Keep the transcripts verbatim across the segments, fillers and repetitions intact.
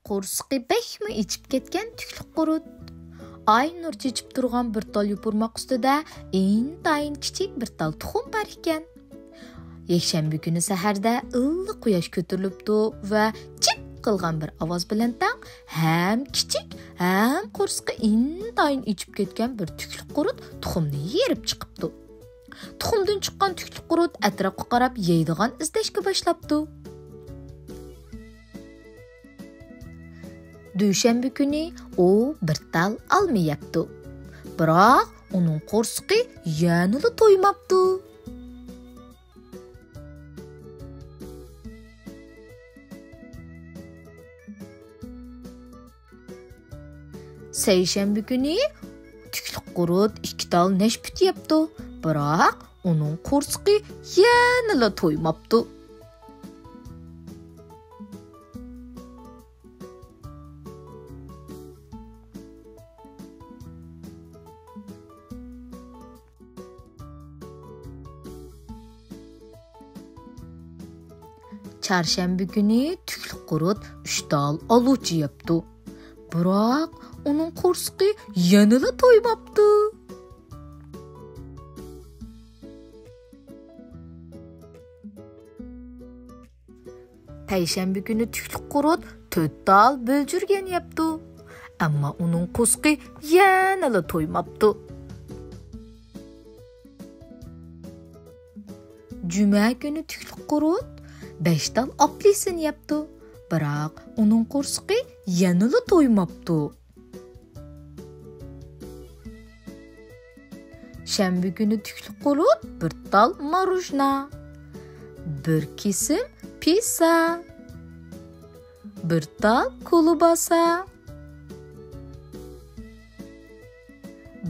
قورسىقى بەكمۇ ئېچىپ كەتكەن تۈكلۈك قۇرت. ئاي نۇر چېچىپ تۇرغان بىر تال يوپۇرماق ئۈستىدە ئىنتايىن كىچىك بىر تال تۇخۇم بار ئىكەن. يەكشەنبە كۈنى سەھەردە ئىللىق قۇياش كۆتۈرۈلۈپتۇ ۋە جىپ قىلغان بىر ئاۋاز بىلەن تەڭ ھەم كىچىك، ھەم قورسىقى ئىنتايىن ئېچىپ كەتكەن بىر تۈكلۈك قۇرت تۇخۇمنى يېرىپ چىقىپتۇ. تۇخۇمدىن چىققان تۈكلۈك قۇرت ئەتراپقا قاراپ يەيدىغان ئىزدەشكە باشلاپتۇ. دۈشەنبە كۈنى ئۇ بىر تال ئالما يەپتۇ. بىراق ئۇنىڭ قورسىقى يەنىلا تويماپتۇ. سەيشەنبە كۈنى تۈكلۈك قۇرت ئىككى تال نەشپۈت يەپتۇ. بىراق ئۇنىڭ قورسىقى يەنىلا تويماپتۇ. چارشەنبە كۈنى تۈكلۈك قۇرت ئۈچ تال ئالۇچە يەپتۇ. بىراق ئۇنىڭ قورسىقى يەنىلا تويماپتۇ. پەيشەنبە كۈنى تۈكلۈك قۇرت تۆت تال بۆلجۈرگەن يەپتۇ. ئەمما ئۇنىڭ قورسىقى يەنىلا تويماپتۇ. جۈمە كۈنى تۈكلۈك قۇرت بەش تال ئاپېلسىن يەپتۇ. بىراق ئۇنىڭ قورسىقى يەنىلا تويماپتۇ. شەنبە كۈنى تۈكلۈك قۇرت بىر تال ماروژنا، بىر كېسىم پىسسا، بىر تال كولباسا،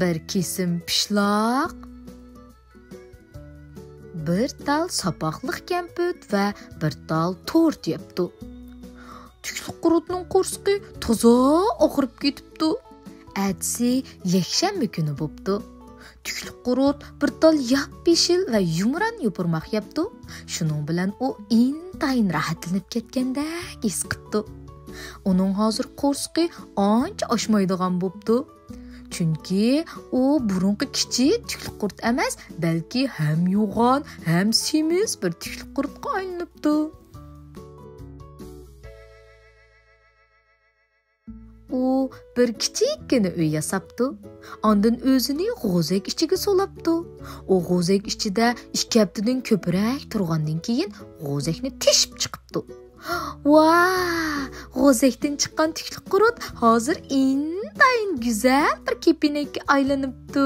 بىر كېسىم پىشلاق، بىر تال ساپاقلىق كەمپۈت ۋە بىر تال تورت يەپتۇ. تۈكلۈك قۇرتنىڭ قورسىقى تازا ئاغرىپ كېتىپتۇ. ئەتىسى يەكشەنبە كۈنى بوپتۇ. تۈكلۈك قۇرت بىر تال ياپيېشىل ۋە يۇمران يوپۇرماق يەپتۇ. شۇنىڭ بىلەن ئۇ ئىنتايىن راھەتلىنىپ كەتكەندەك ھېس قىپتۇ. ئۇنىڭ ھازىر قورسىقى ئانچە ئاچمايدىغان بوپتۇ. چۈنكى ئۇ بۇرۇنقى كىچىك تۈكلۈك قۇرت ئەمەس، بەلكى ھەم يوغان، ھەم سېمىز بىر تۈكلۈك قۇرتقا ئايلىنىپتۇ. ئۇ بىر كىچىككىنە ئۆي ياساپتۇ. ئاندىن ئۆزىنى غوزەك ئىچىگە سولاپتۇ. ئۇ غوزەك ئىچىدە ئىككى ھەپتىدىن كۆپرەك تۇرغاندىن كېيىن، غوزەكنى تېشىپ چىقىپتۇ. ۋاھ! غوزەكتىن چىققان تۈكلۈك قۇرت ھازىر ئىنتايىن گۈزەل بىر كېپىنەككە ئايلىنىپتۇ.